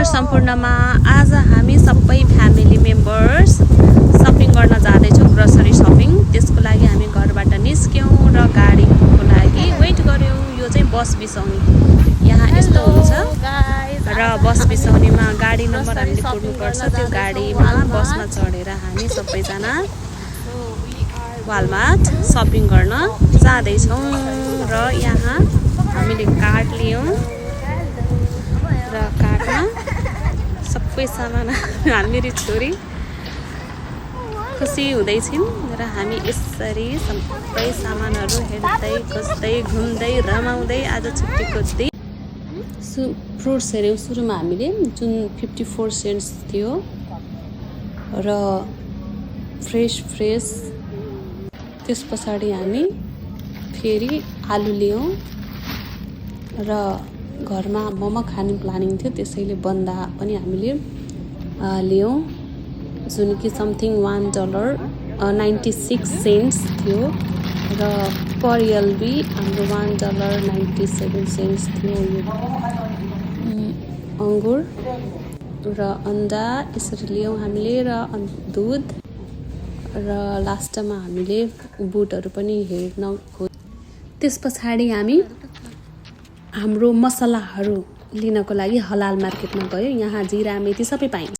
नमस्कार सम्पूर्णमा। आज हामी सबै फ्यामिली मेम्बर्स सपिङ गर्न जाँदैछौँ, ग्रोसरी सपिङ। त्यसको लागि हामी घरबाट निस्क्यौँ र गाडीको लागि वेट गर्यौँ। यो चाहिँ बस बिसाउने, यहाँ यस्तो हुन्छ र बस बिसाउनेमा गाडी नम्बर हामीले कुर्नुपर्छ। त्यो गाडीमा बसमा चढेर हामी सबैजना वालमार्ट सपिङ गर्न जाँदैछौँ। र यहाँ हामीले कार्ड लियौँ र कार्डमा सबै सामान मेरी छोरी खुसी हुँदैछिन् र हामी यसरी सबै सामानहरू हेर्दै खोज्दै घुम्दै रमाउँदै आज छुट्टीको दिन फ्रुट्स हेऱ्यौँ। सुरुमा हामीले जुन 54 सेन्ट्स थियो र फ्रेस त्यस पछाडि हामी फेरि आलु लियौँ र घरमा मोमो खाने प्लानिङ थियो, त्यसैले बन्दा पनि हामीले लियौँ जुन कि समथिङ $1.96 थियो र पर एलबी हाम्रो $1.97 थियो। यो अङ्गुर र अन्डा यसरी लियौँ हामीले र दुध र लास्टमा हामीले बुटहरू पनि हेर्न त्यस पछाडि हामी हाम्रो मसलाहरू लिनको लागि हलाल मार्केटमा गयो। यहाँ जिरा मेथी सबै पाइन्छ।